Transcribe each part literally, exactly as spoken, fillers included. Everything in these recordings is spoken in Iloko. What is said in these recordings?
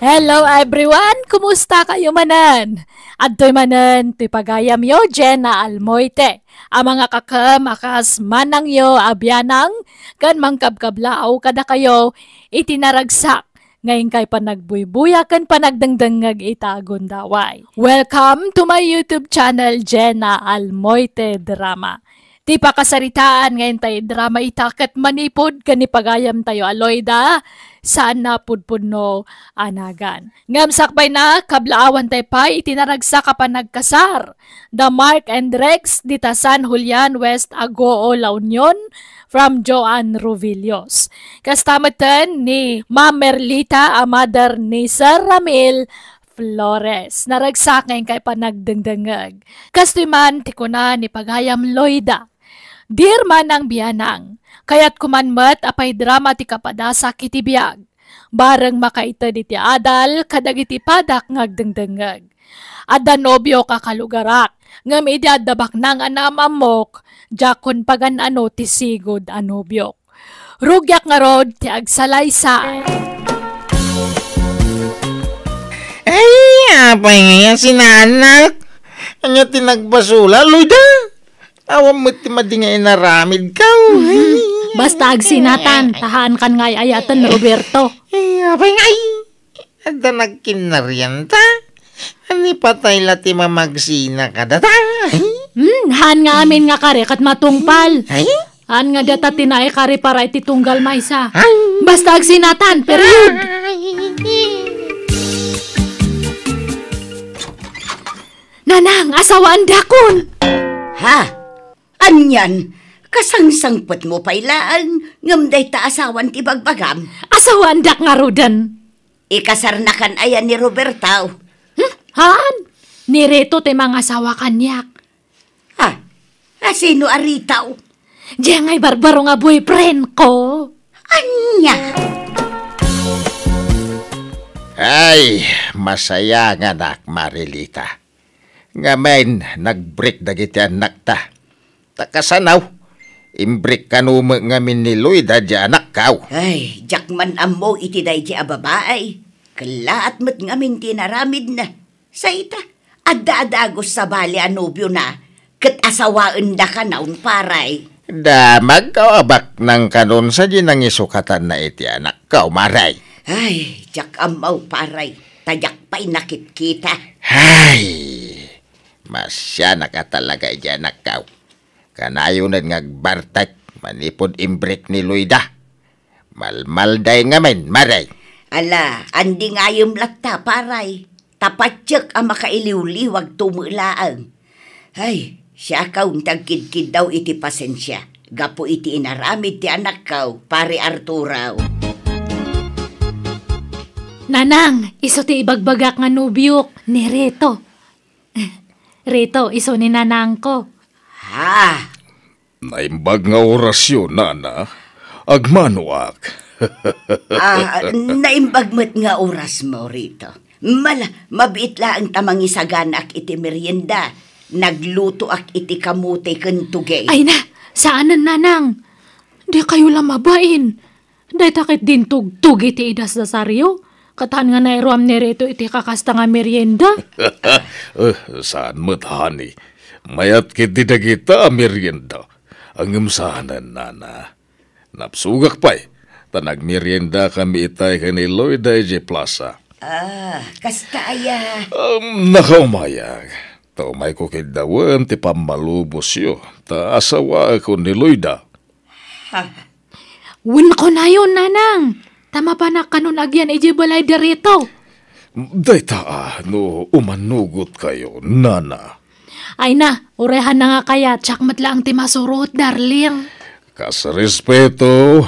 Hello everyone! Kumusta kayo manen? Adtoy manen ti pagayamyo, Jenna Almoite. A mga kakem a kas manangyo a bianang ken mangkabkablaaw kadakayo iti naragsak nga inkay panagbuybuya ken panagdengdengngeg ita a gundaway. Welcome to my YouTube channel, Jenna Almoite Drama. Ti pakasaritaan nga intay drama ita ket manipud ken ni pagayamtayo a Loida, saan a pudpudno a nagan. Ngem sakbayna, kablaawantay pay iti naragsak a panagkasar da Mark and Rex dita San Julian, West Agoo, La Union, from Joan Ruvillos. Kasta metten ni Ma'am Merlita a mother ni Sir Ramil Flores. Naragsak nga inkay panagdengdengngeg. Kastoy man ti kuna ni pagayam Loida. Dear manang bianang, kayatko man met a paidrama ti kapadasak iti biag. Bareng makaited iti adal kadagiti padak nga agdengdengngeg. Adda nobiok a kalugarak, ngem idi adda baknang a naam-ammok, diakon pagan-ano ti sigud a nobiok. Rugiak ngarud ti agsalaysay. Ay, apay nga sinanak? Anya ti nagbasula, Loida? Awan met ti madi nga inaramid ka. Basta agsinatan, ta haankan nga ay-ayaten, Roberto. Ay, apay nga, ay. Adda nagkinnarian ta? Ani patay la ti mamagsina kadata? Hmm, haan nga amin nga kari ket matungpal. Ay? Haan nga data ti naikari para iti tunggal maysa. Ay? Basta agsinatan, period. Ay. Nanang, asawaandakon! Ha? Anian? Kasangsangpetmo pay laeng, ngem dayta asawan ti bagbagam? Asawaandak ngaruden. Ikasarnakan aya ni Roberto? Hmm? Haan? Ni Rito ti mangasawa kaniak. Ha? A, sino a Rito? Diay ngay barbaro nga boyfriend ko. Ania? Ay, masayanganak, Marilita. Ngamin, nagbreak dagiti annakta. Ta kasano? Imbreak kano met ngamin ni Loida diay anakko? Ay, diak man ammo iti daydi a babai. Kellaat met ngamin ti inaramidna. Sa ita, adda a dagus sabali a nobiona, ket asawaendakanon, paray. Damagko a baknang kanon sadi nangisukatanna iti anakko, maray. Ay, diak ammo, paray. Ta diak pay nakitkita. Ay, masianak a talaga idiay anakko. Kanayonen nga agbartek manipud imbreak ni Loida. Malmalday ngamin, maray. Ala, andingayem latta, paray. Ta patiek a makailiwliwag to met laeng. Ay, siakon ti agkidkiddaw iti pasensia gapu iti inaramid ti anakko, Pare Arturo. Nanang, isu ti ibagbagak nga nobiok, ni Reto. Reto, isu ni nanangko. Ha? Naimbag nga orasyo, nana. Agmanoak. Ah, naimbag met nga orasmo, Reto. Mala, mabiit laeng ta mangisaganaak iti merienda. Naglutoak iti kamote ken tugey. Ay na, saanen, nanang. Dikayo la mabain. Dayta ket dintugtog iti idasdasaryo, ket haan nga nairuam ni Reto iti kakasta nga merienda. Eh, saan met, honey. Mayat ketdi dagita a merienda. Ngem saanen, nana. Napsugak pay, ta nagmeriendakami itay ken ni Loida idiay plasa. Ah, kasta aya? Um, nakaumayag. Ta umayko kiddawen ti pammalubosyo, ta asawaekon ni Loida. Wen, kunayon, nanang. Ta mapanak kanon agyan idiay balay da Reto. Dayta a, no umannugotkayo, nana. Ay na, uray haan nga kayat, siak met laeng ti masurot, darling. Kas respeto,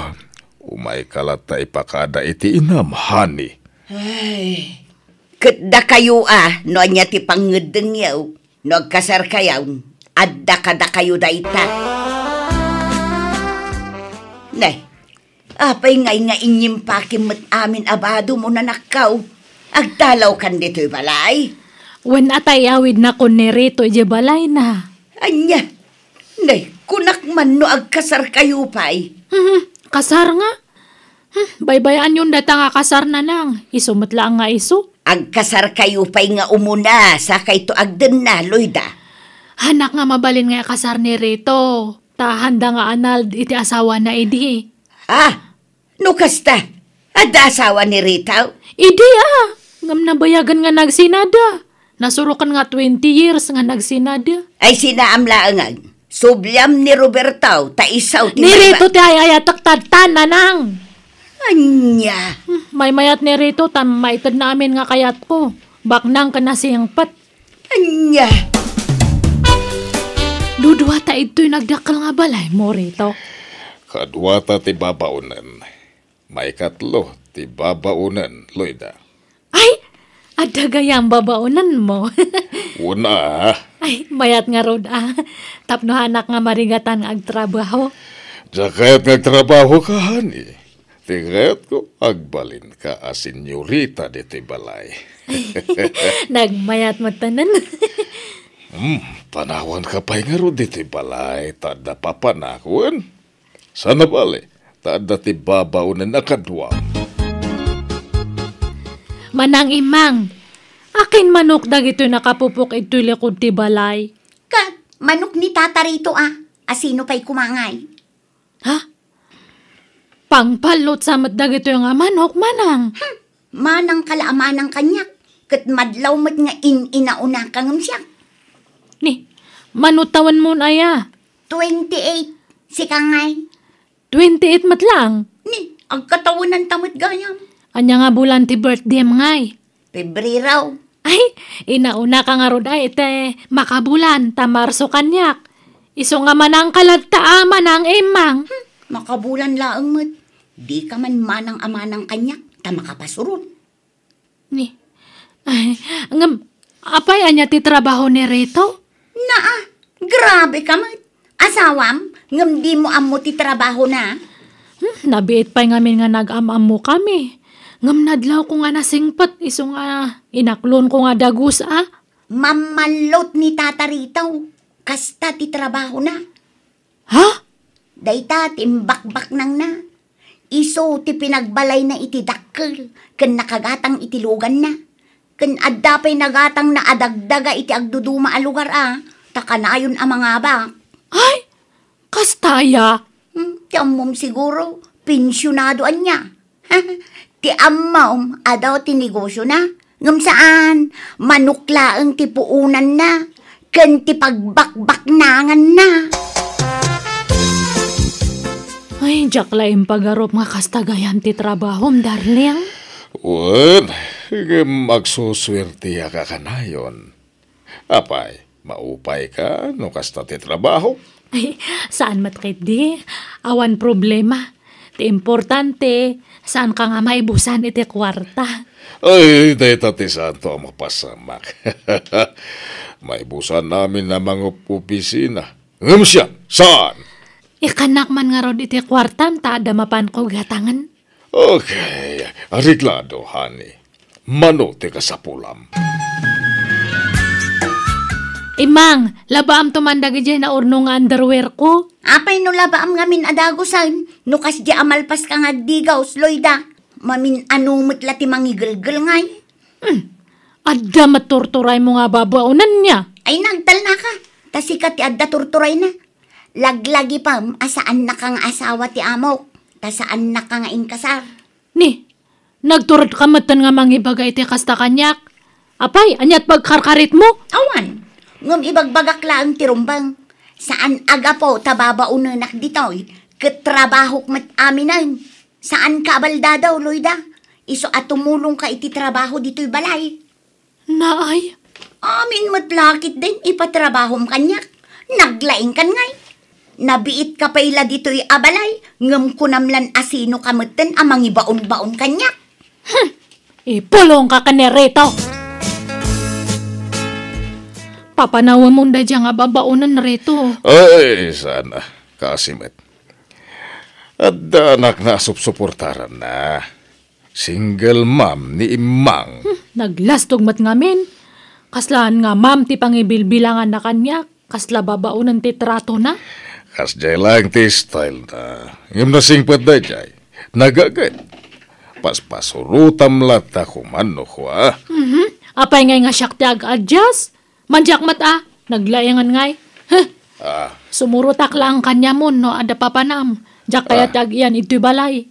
umayka latta ipakada iti inam, honey. Ay, ket dakayo a, no ania ti pangngeddengyo. No agkasarkayon, adda kadakayo dayta. Ne, apay ngay nga inyimpakim met amin a badom, nanakko? Agtalawkan ditoy balay? Wen, a ta iawidnakon ni Reto idiay balayna. Ania? Ne, kunak man no agkasarkayo pay. Mhm, kasar nga. Hmm, baybayaanyon dayta nga kasar, Nanang. Isu met laeng nga isu. Agkasarkayo pay nga umuna, sakayto agdenna, Loida. Hanak nga mabalin nga ikasar ni Rito. Ta haanda nga anald iti asawana idi. Ha? No kasta, adda asawa ni Rito? Idi, a. Ngem nabayagen nga nagsinada. Nasuroken nga twenty years nga nagsinada. Ay, sinaam laengen. Subliam ni Roberto, ta isu ti Ni mayma- Rito ti ay-ayatek tatta, Nanang. Ania? Hmm, maymayat ni Rito, ta maitedna amin nga kayatko. Baknang ken nasingpet. Ania? Duduata idtoy nagdakkel nga balaymo, Rito. Kaduata ti babaonen. Maikatlo ti babaonen, Loida. Ay, adda gayam babaonenmo. Wen a. Ay, mayat ngarud a. Tapno hanak nga marigatan nga agtrabaho. Diak kayat nga agtrabaho ka, honey. Ti kayatko, agbalinka a senyorita ditoy balay. Nagmayat metten. Hmm, panawanka pay ngarud ditoy balay, ta adda papanak, wen? Saan a bale, ta adda ti babaonen a kadua. Manang Imang, akin manok dagitoy nakapupok idtoy likod ti balay? Ket manok ni Tata Rito a, a sino pay koma ngay? Ha? Pangpallot sa met dagitoy nga manok, Manang. Hmm, manangka la a manang kaniak, ket madlaw met nga in-inaunaka ngem siak. Ni, mano tawenmon aya? Twenty-eight, sika ngay? Twenty-eight met laeng? Ni, agkatawenanta met gayam. Ania nga bulan ti birthdayem ngay? Pebrero. Ay, inaunaka ngarud ay iti makabulan ta Marso kaniak. Isu nga manangka latta a, Manang Imang. Hmm, makabulan laeng met. Dika man manang a manang kaniak ta makapasuron. Ni, ay, ngem, apay ania ti trabaho ni Rito? Naa, grabe ka met. Asawam, ngem dimo ammo ti trabahona? Hmm, nabiit pay ngamin nga nag-am-ammokami. Ngem nadlawko nga nasingpet isu nga inaklonko nga dagus a. Mammallot ni Tata Rito. Kasta ti trabahona. Ha? Dayta ti imbakbaknangna. Isu ti pinagbalayna iti dakkel ken nakagatang iti luganna. Ken adda pay nagatangna a dagdaga iti agduduma a lugar a, ta kanayon a mangabak. Ay, kasta aya? Hmm, ti ammom siguro, pensionado ania. Ti ammom, adu ti negosiona. Ngem saan, manok laeng ti puonanna, ken ti pagbakbaknanganna. Ay, diak la impagarup nga kasta gayam ti trabahom, darling. Wen, ngem agsusuertiak a kanayon. Apay, maupayka no kasta ti trabaho? Ay, saan met ketdi. Awan problema. Ti importante, saanka nga maibusan iti kuarta. Ay, dayta ti saanto a mapasamak. Maibusan amin a mangopisina. Ngem siak, saan? Ikkannak man ngarud iti kuartam ta adda mapanko gatangen. Okay, areglado, honey. Mano ti kasapulam? Imang, labaamto man dagidiay naurno nga underwear ko. Apay no labaam ngamin a dagusen, no kasdiay a malpaska nga agdigaws, Loida? Mamin-ano met la ti mangigelgel ngay. Hmm. Adda met turturaymo nga babaonenna. Ay, nagtalnaka. Ta sika ti adda turturayna. Laglagipem a saannaka nga asawa ti amok, ta saannaka nga inkasar. Ni, nagturedka metten nga mangibaga iti kasta kaniak. Apay, aniat pagkarkaritmo? Awan. Ngem ibagbagak laeng ti rumbeng. Saan a gapu ta babaonenak ditoy, ket trabahok met aminen. Saanka a baldadaw, Loida. Isu a tumulongka iti trabaho ditoy balay. Naay? Amin met la ketdin ipatrabahom kaniak. Naglaingkan ngay. Nabiitka pay la ditoy a balay, ngem kunam lan a sinoka metten a mangibaonbaon kaniak. Hmm. Ipulongka ken ni Rito. Papanawemon daydiay nga babaonen, Rito. Ay, sana. Kaasi met. Adda anakna a supsuportaranna. Single mom ni Imang. Hmm, naglastog met ngamin. Kaslaan nga mom ti pangibilbilanganna kaniak, kasla babaonen ti tratona. Kasdiay laeng ti style na. Ngem nasingpet daydiay. Nagaget. Paspasurotam latta koma no kua. Mhm. Apay ngay nga siak ti ag-adjust? Mandiak met a, naglaingan ngay. Huh. Ah. Sumurotak laeng kaniam no adda papanam. Diak kayat Ah. ti agiyan itoy balay.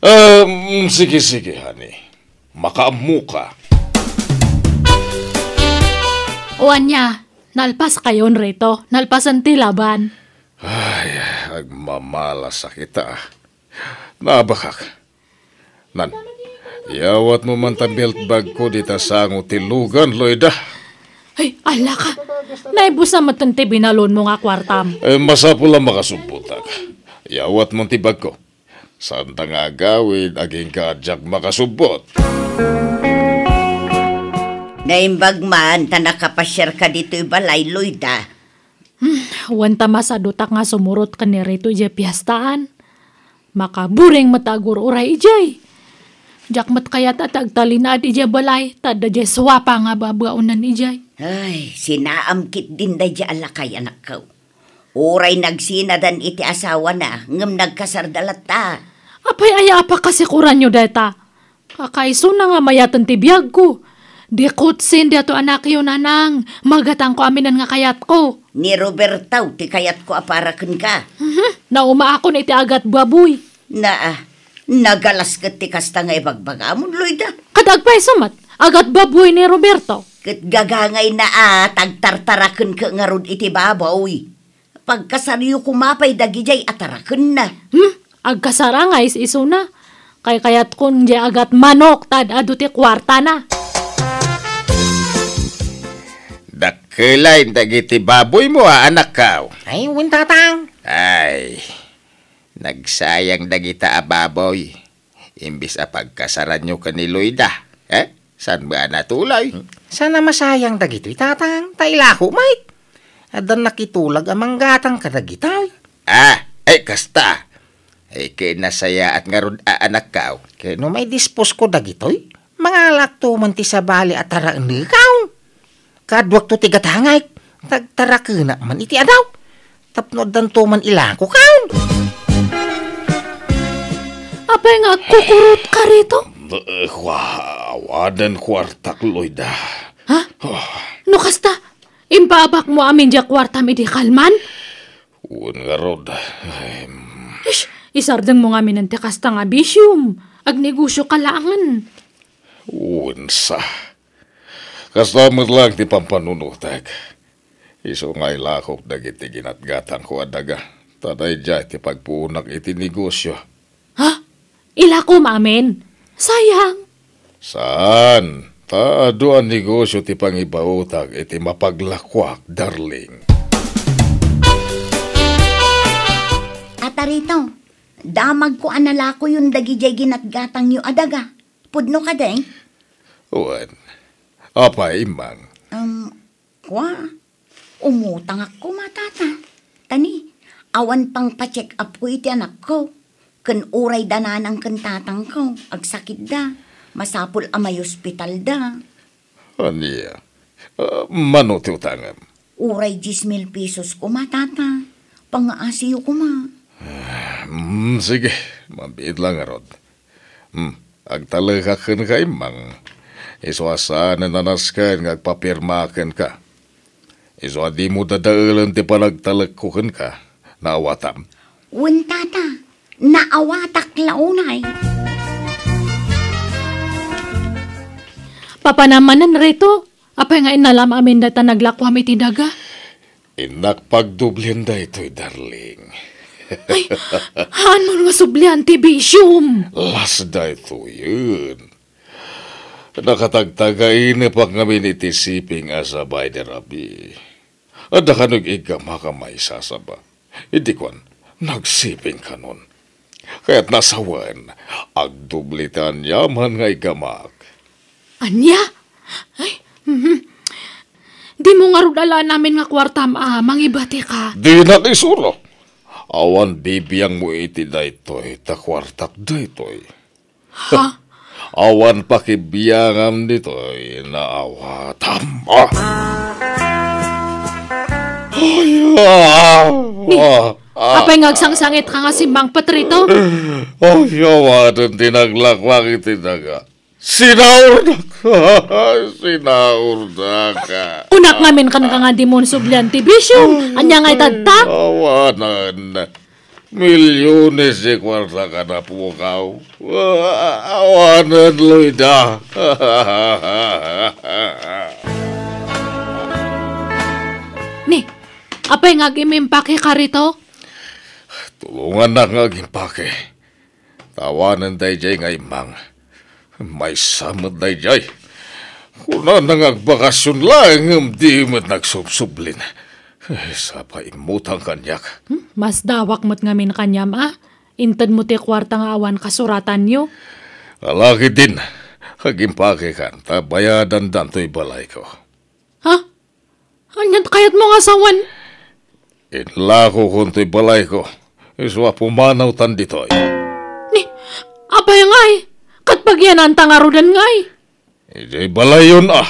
Um, sige, sige, honey. Makaammoka. O ania, nalpaskayon, Rito. Nalpasen ti laban. Ay, agmamalasak ita. Naabakak. Nan, iyawatmo man ta belt bagko dita sango ti lugan, Loida. Ay, ala ka. Naibusam met ti binalonmo nga kuartam. Eh, masapul a makasubbotak. Iyawatmo ti bagko. Saanta nga agawid, agingga a diak makasubbot. Naimbag man ta nakapasiarka ditoy balay, Loida. Hmm, wen ta masadutak nga sumurot ken ni Rito idiay piestaan. Makaburing met a agur-uray idiay. Diak met kayat a ti agtalinaed idiay balay, ta adda diay suapa nga babaonen idiay. Ay, sinaam ketdin daydiay a lakay, anakko. Uray nagsinadan iti asawana, ngem nagkasarda latta. Apay aya a pakasikoranyo dayta? Kakaisuna nga mayaten ti biagko. Di kutsin daytoy anakyo, nanang. Magatangko aminen nga kayatko. Ni Roberto ti kayatko a para kenka. Mhm. Naumaakon iti agat baboy. Naa, nagalas ket ti kasta nga ibagbagamon, Loida. Ket agpayso met, agat baboy ni Roberto. Ket gagangayna a tagtartarakenka ngarud iti baboy. Pagkasaryo koma pay dagidiay a tarakenna. Hmm? Agkasar ngay isuna. Kaykayatkon diay agat manok ta ad-adu ti kuartana. Dakkelay dagiti baboymo a, anakko. Ay, wen, tatang. Ay, nagsayang dagita a baboy. Imbes a pagkasaranyo ken ni Loida, eh? Saan ba a natulay? Saan a masayang dagitoy, tatang? Ta ilako met. Adda nakitulag a manggatang kadagitoy. Ah, ay, kasta. Ay, kinasayaat ngarud a, anakko. Ket no maidisposko dagitoy, mangalakto man ti sabali a taraenneko. Kaduakto ti gatangek, tagtarakenak man iti adaw. Tapno addanto man ilako, kaon. Apay nga agkukurotka, Rito? Eh, kua, awanen kuartak, Loida. Ha? Oh. No kasta, impaabakmo amin diay kuartam idi kalman? Wen ngarud. Ay, mm. Ish, isardengmo ngamin ti kasta nga bisiom. Agnegosioka laengen. Wen sa. Kasta met laeng ti pampanunotek. Isu nga ilakok dagiti ginatgatangko a daga, ta daydiay ti pagpuonak iti negosio. Ha? Ilakom amin? Sayang. Saan? Ta adu a negosio ti pangibaotak iti mapaglakoak, darling. Atarito, damagko a nalakoyon dagidiay ginatgatangyo a daga. Pudno kadi? Wen. Apay, Immang? Um, kua, umutangak koma, Tata. Ta ni, awan pangpa-check-upko iti anakko. Ken uray da nanang ken tatangko, agsakitda, masapul a maiospitalda. Ania? Ah, mano ti utangem? Uray dies mil pesos koma, Tata. Pangngaasiyo koma. Ah, mm, sige. Mabiit lang ngarud. Hmm, agtalekak kenka, Immang. Isu a saanen a nasken nga agpapirma kenka. Isu a dimo dadaelen ti panagtalekko kenka. Naawatam? Wen, Tata. Naawatak la unay. Papanam manen, Rito? Apay nga innalam amin dayta naglakoam iti daga? Innak pagdoblien daytoy, darling. Ay, haanmo nga sublian ti bisiom. Las daytoyen. Nakatagtagainepak ngamin iti siping a sabay ni Rabi. Adda kano iggamak a maisasaba. Idi kuan, nagsiping kanon. Kayatna a sawen, agdubli ti aniaman nga iggamak. Ania? Ay, mhm. Dimo ngarud alaen amin nga kuartam a mangibatika. Dinak isuro. Awan bibiangmo iti daytoy, ta kuartak daytoy. Ha? Awan pakibiangam ditoy, naawatam. Ah. Ay, ah, Ni, ah. Ah. Apay nga agsangsangitka nga simmangpet rito? Ay, awanen ti naglaklak iti daga. Sinaurnak! Sinaurnak! Kunak ngamin kenka nga dimon sublian ti bisio. Ania nga itadta? Awanen. Milyones ti kuarta kan apokaw. Awanen, Loida. Ni, apay nga agimpakeka rito? Tulongannak nga agimpake. Ta awanen daydiay nga immang. Maysa met daydiay. Kunana nga agbakasion laeng ngem di met nagsubsublin. Eh, sapa immutang kaniak. Hmm, masdawak met ngamin kaniam a. Intedmo ti kuarta nga awan kasuratanyo. Ala ketdin, agimpakekan ta bayadandan toy balayko. Ha? Ania ti kayatmo nga sawen? Inlakokon toy balayko. Isu a pumanawtan ditoy. Ni, apay ngay? Ket pagiananta ngaruden ngay? Idiay balayon a.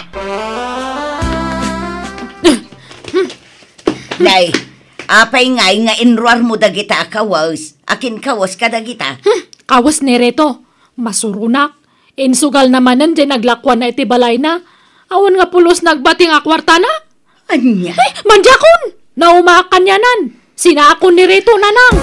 Nay, apay ngay nga inruarmo dagita a kawes? Akin kawes kadagita? Hmm, kawes ni Rito. Masuronak. Insugalna manen diay naglakuanna iti balayna. Awan nga pulos nagbating a kuartana. Ania? Eh, mandiakon! Naumaak kanianan. Sinaakon ni Rito, Nanang.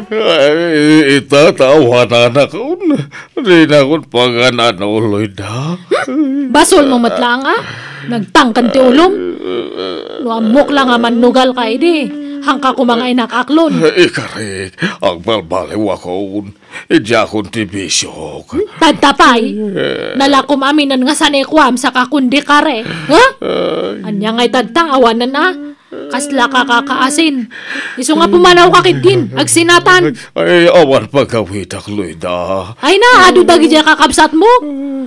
Ay, ita, ta awananakon. Dinakon pagan-ano, Loida. Hmm? Basolmo met laeng a. Nagtangken ti ulom. No ammok la nga mannugalka idi, haanka koma nga inakaklon. Ikarik, agbalbaliwakon. Idiakon ti bisiok. Hmm? Tadta pay. Nalakom aminen nga sanikuam saka kundi kare. Ha? Ay. Ania ngay tadta, awanen a. Kaslaka kakaasin. Isu nga pumanawka ketdin, agsinatan. Ay, awan pagawidak, Loida. Ay na, adu dagidiay kakabsatmo.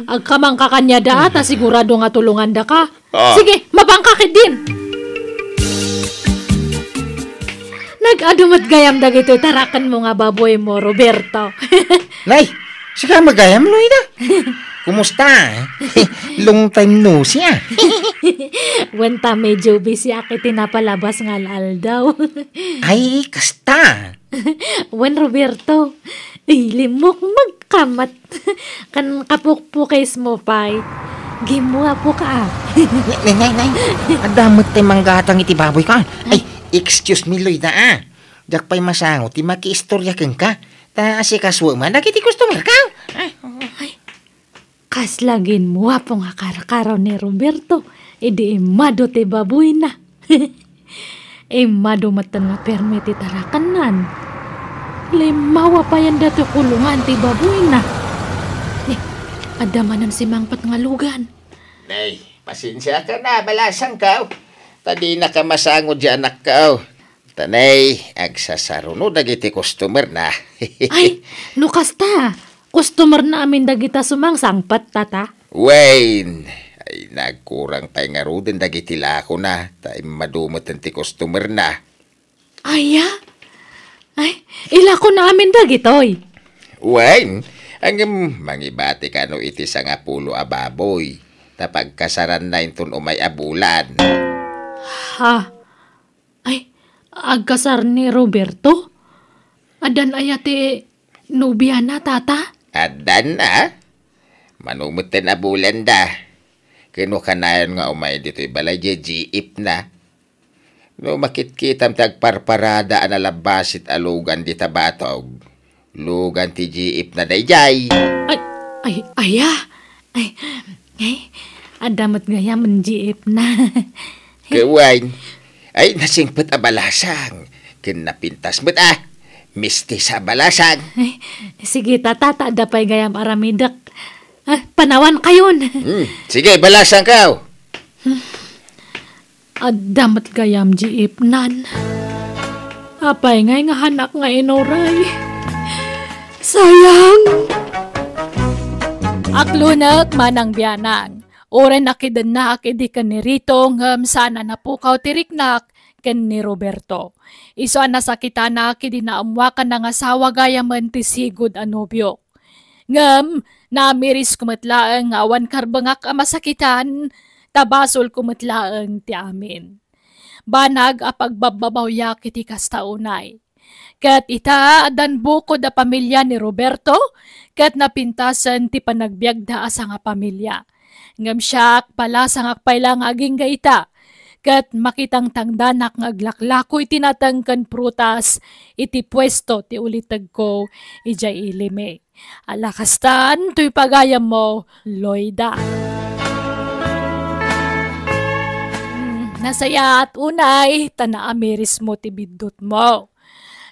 Agkamangka kaniada, ta sigurado nga tulongandaka. Ah. Sige, mapanka ketdin. Nag-adu met gayam dagitoy tarakenmo nga baboymo, Roberto. Nay, sika met gayam, Loida. Kumusta? Long time no see, ah. Wen ta medyo busy ak iti napalabas nga al-aldaw. Ay, kasta. Wen, Roberto. Ay, limukmagka met. Kan kapukpukismo pay. Gimmuapoka, ah. Nay, nay, nay, nay. Adda met tay manggatang iti baboyko. Ay, excuse me, Loida, ah. Diak pay masango ti makiistorya kenka. Ta asikasuem man dagiti customerka. Ay, oo. Ay, kasla gimmuapo nga karkaro ni Roberto idi immadu ti baboyna. Immadu metten nga permi ti tarakennan. Limmawa payen datoy kulongan ti baboyna. Eh, adda manen simangpet nga lugan. Nay, pasensiakan a, balasangko. Ta dinaka masango diay anakko. Ta nay, agsasaruno dagiti customerna. Ay, no kasta, customerna amin dagita sumangsangpet, tata? Wen, ay, nagkurang pay ngaruden dagiti lakona, ta immadu metten ti customerna. Aya? Ay, ilakona amin dagitoy. Wen, ngem mangibatika no iti sangapulo a baboy, ta pagkasaranna inton umay a bulan. Ha? Ay, agkasar ni Roberto? Addan aya ti nobiana, tata? Addan a. Mano metten a bulanda. Ken no kanayon nga umay ditoy balay diay jeepna. No makitkitam ti agparparada a nalabbasit a lugan dita batog, lugan ti jeepna daydiay. Ay, ay, aya? Ay, ay, adda met gayam jeepna. Ket wen, ay, nasingpet a balasang. Ken napintas met a. Mistisa a balasang. Ay, sige, tata, ta adda pay gayam aramidek. Ah, panawankayon. Hmm, sige, balasangko. Adda met gayam jeepnan. Apay ngay nga haanak nga inuray? Sayang! Aklonek, Manang Bianang. Uray nakidennaak idi ken ni Rito ngem saan a napukaw ti riknak ken ni Roberto. Isu a nasakitanak idi naammoak a nangasawa gayamen ti sigud a nobiok. Ngem naamirisko met laeng nga awan karbengak a masakitan, ta basolko met laeng ti amin. Banag a pagbabbabawiak iti kasta unay. Ket ita, addan bukod a pamilia ni Roberto, ket napintasen ti panagbiagda a sangapamilia. Ngem siak, palasangak pay la nga agingga ita, ket makitangtangdanak nga aglaklako iti nateng ken prutas iti puesto ti ulitegko idiay ili mi. Ala kastan, toy pagayammo, Loida. Hmm, nasayaat unay, ta naamirismo ti biddutmo.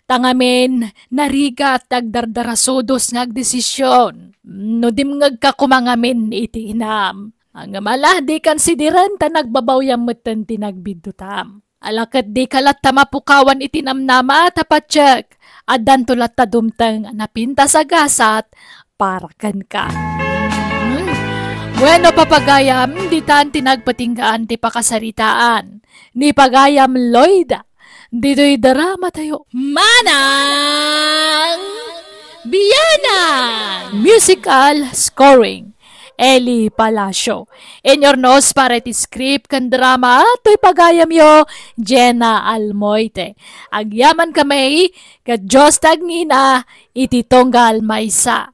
Ta ngamin, narigat ti agdardarasudos nga agdesision. No dimngegka koma ngamin iti inam. Ngem ala, dikan sidiren ta nagbabawiam metten ti nagbiddutam. Ala ket dika latta mapukawan iti namnama ta patiek. Addanto latta dumteng a napintas a gasat para kenka. Hmm. Bueno, papagayam, ditan ti nagpatinggaan ti pakasaritaan ni pagayam Loida. Ditoy drama tayo. Manang Bianang! Musical scoring, Eli Palacio. Inurnos para iti script ken drama, toy pagayamyo, Jenna Almoite. Agyaman kami, ket Dios ti agngina, iti tunggal maysa.